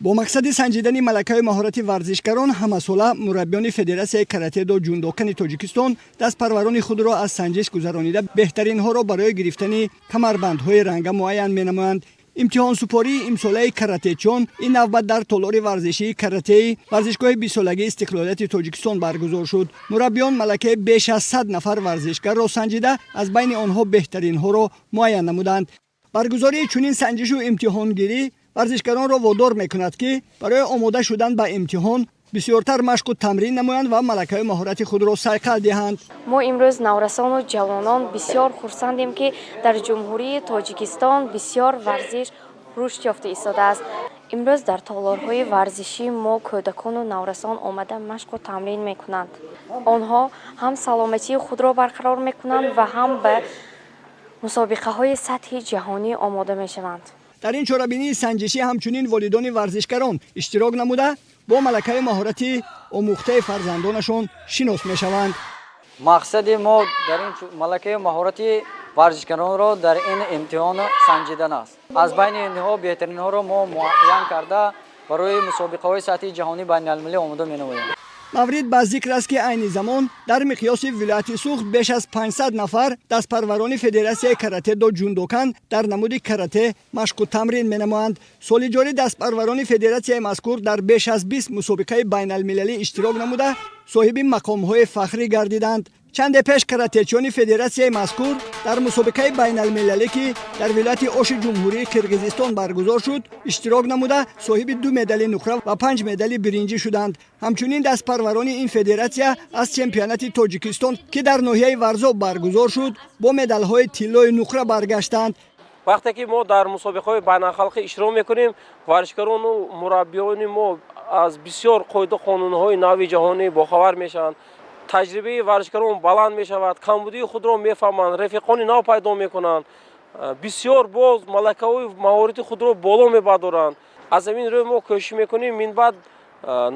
Бо мақсади санҷидани малакаи маҳорати варзишгарон ҳамасола мураббиёни Федератсияи каратэ-до ҷундокани Тоҷикистон дастпарварони худро аз санҷиш гузаронида, беҳтаринҳоро барои гирифтани камарбандҳои ранга муайян менамоянд. Имтиҳонсупории имсолаи каратечиён ин навбат дар толори варзишии каратеи варзишгоҳи 20-солагии истиқлолияти Тоҷикистон баргузор шуд. Мураббиён малакаи беш аз 100 нафар варзишгарро санҷида, аз байни онҳо беҳтаринҳоро муайян намуданд. Баргузории чунин санҷишу имтиҳонгирӣ варзишгаронро водор мекунад, ки барои омода шудан ба имтиҳон бисёртар машқу тамрин намоянд ва малакаи маҳорати худро сайқал диҳанд. Мо имрӯз, наврасону ҷавонон, бисёр хурсандем, ки дар Ҷумҳурии Тоҷикистон бисёр варзиш рушд ёфта истодааст. Имрӯз дар толорҳои варзишӣ мо кӯдакону наврасон омада машқу тамрин мекунанд. Онҳо ҳам саломатии худро барқарор мекунанд ва ҳам ба мусобиқаҳои сатҳи ҷаҳонӣ омода мешаванд. Дар ин чорабинии санҷишӣ ҳамчунин волидони варзишгарон иштирок намуда, бо малакаи маҳорати омӯхтаи фарзандонашон шинос мешаванд. Мақсади мо дар ин малакаи маҳорати варзишгаронро дар ин имтиҳон санҷидан аст. Аз байни инҳо беҳтаринҳоро мо муайян карда, барои мусобиқаҳои сатҳи ҷаҳонӣ, байналмилалӣ омода менамоем. Маврид ба зикр аст, ки айни замон дар миқёси вилояти Суғд беш аз 500 нафар дастпарварони Федератсияи карате-до ҷундокан дар намуди карате машқу тамрин менамоянд. Соли ҷорӣ дастпарварони федератсияи мазкур дар беш аз 20 мусобиқаи байналмилалӣ иштирок намуда, соҳиби мақомҳои фахрӣ гардиданд. Чанде пеш каратечиёни федератсияи мазкур дар мусобиқаи байналмилалӣ, ки дар вилояти Оши Ҷумҳурии Қирғизистон баргузор шуд, иштирок намуда, соҳиби ду медали нуқра ва панҷ медали биринҷӣ шуданд. Ҳамчунин дастпарварони ин федератсия аз чемпионати Тоҷикистон, ки дар ноҳияи Варзоб баргузор шуд, бо медалҳои тиллою нуқра баргаштанд. Вақте ки мо дар мусобиқаҳои байналхалқӣ иштирок мекунем, варзишгарону мураббиёни мо аз бисёр қоида қонунҳои нави ҷаҳонӣ бохабар мешаванд, таҷрибаи варзишгарон баланд мешавад, камбудии худро мефаҳманд, рафиқони нав пайдо мекунанд, бисёр боз малакаҳои маҳорати худро боло мебардоранд. Аз ҳамин рӯй мо кӯшиш мекунем минбаъд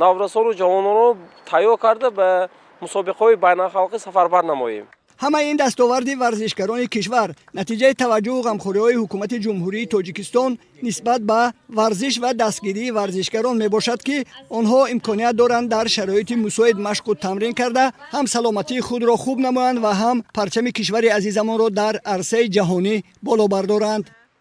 наврасону ҷавононро тайёр карда, ба мусобиқаҳои байналхалқӣ сафарбар намоем. Ҳамаи ин дастоварди варзишгарони кишвар натиҷаи таваҷҷӯҳу ғамхориҳои Ҳукумати Ҷумҳурии Тоҷикистон нисбат ба варзиш ва дастгирии варзишгарон мебошад, ки онҳо имконият доранд дар шароити мусоид машқу тамрин карда, ҳам саломатии худро хуб намоянд ва ҳам парчами кишвари азизамонро дар арсаи ҷаҳонӣ боло бардоранд.